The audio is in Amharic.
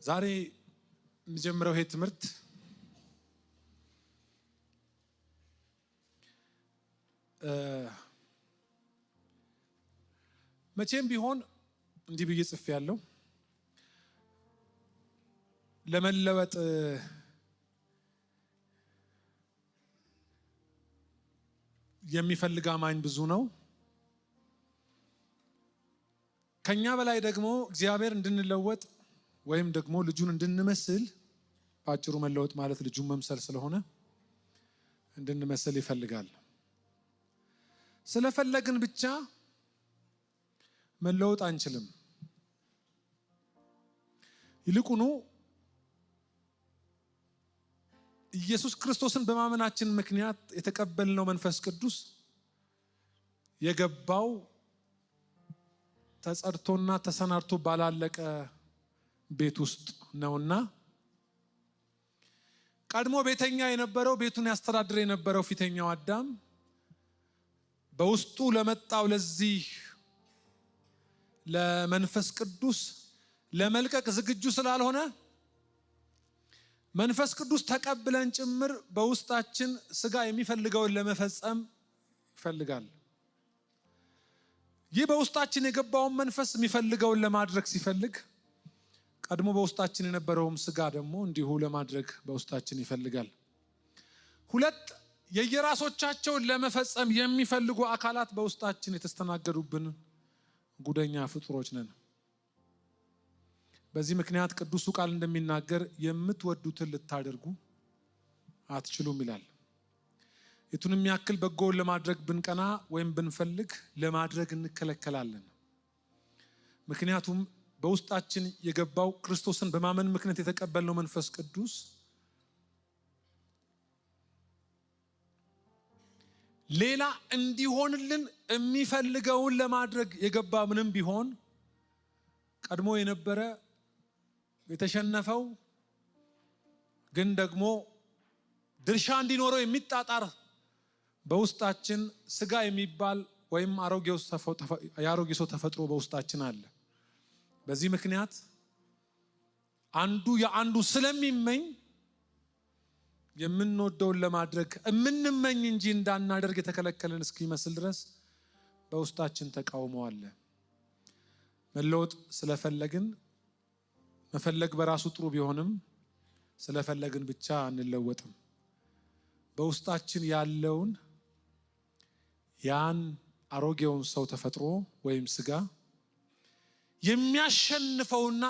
ዛሬ የሚጀምረው ይሄ ትምህርት መቼም ቢሆን እንዲህ ብዬ ጽፌያለሁ። ለመለወጥ የሚፈልግ አማኝ ብዙ ነው። ከኛ በላይ ደግሞ እግዚአብሔር እንድንለወጥ ወይም ደግሞ ልጁን እንድንመስል፣ በአጭሩ መለወጥ ማለት ልጁን መምሰል ስለሆነ እንድንመስል ይፈልጋል። ስለፈለግን ብቻ መለወጥ አንችልም። ይልቁኑ ኢየሱስ ክርስቶስን በማመናችን ምክንያት የተቀበልነው መንፈስ ቅዱስ የገባው ተጸድቶና ተሰናድቶ ባላለቀ ቤት ውስጥ ነውና ቀድሞ ቤተኛ የነበረው ቤቱን ያስተዳድር የነበረው ፊተኛው አዳም በውስጡ ለመጣው ለዚህ ለመንፈስ ቅዱስ ለመልቀቅ ዝግጁ ስላልሆነ መንፈስ ቅዱስ ተቀብለን ጭምር በውስጣችን ስጋ የሚፈልገውን ለመፈጸም ይፈልጋል። ይህ በውስጣችን የገባውን መንፈስ የሚፈልገውን ለማድረግ ሲፈልግ ቀድሞ በውስጣችን የነበረውም ስጋ ደግሞ እንዲሁ ለማድረግ በውስጣችን ይፈልጋል። ሁለት የየራሶቻቸውን ለመፈጸም የሚፈልጉ አካላት በውስጣችን የተስተናገዱብን ጉደኛ ፍጡሮች ነን። በዚህ ምክንያት ቅዱሱ ቃል እንደሚናገር የምትወዱትን ልታደርጉ አትችሉም ይላል። የቱንም ያክል በጎውን ለማድረግ ብንቀና ወይም ብንፈልግ ለማድረግ እንከለከላለን። ምክንያቱም በውስጣችን የገባው ክርስቶስን በማመን ምክንያት የተቀበልነው መንፈስ ቅዱስ ሌላ እንዲሆንልን የሚፈልገውን ለማድረግ የገባ ምንም ቢሆን ቀድሞ የነበረ የተሸነፈው ግን ደግሞ ድርሻ እንዲኖረው የሚጣጣር በውስጣችን ስጋ የሚባል ወይም የአሮጌው ሰው ተፈጥሮ በውስጣችን አለ። በዚህ ምክንያት አንዱ የአንዱ ስለሚመኝ የምንወደውን ለማድረግ የምንመኝ እንጂ እንዳናደርግ የተከለከለን እስኪመስል ድረስ በውስጣችን ተቃውሞ አለ። መለወጥ ስለፈለግን መፈለግ በራሱ ጥሩ ቢሆንም ስለፈለግን ብቻ አንለወጥም። በውስጣችን ያለውን ያን አሮጌውን ሰው ተፈጥሮ ወይም ስጋ የሚያሸንፈውና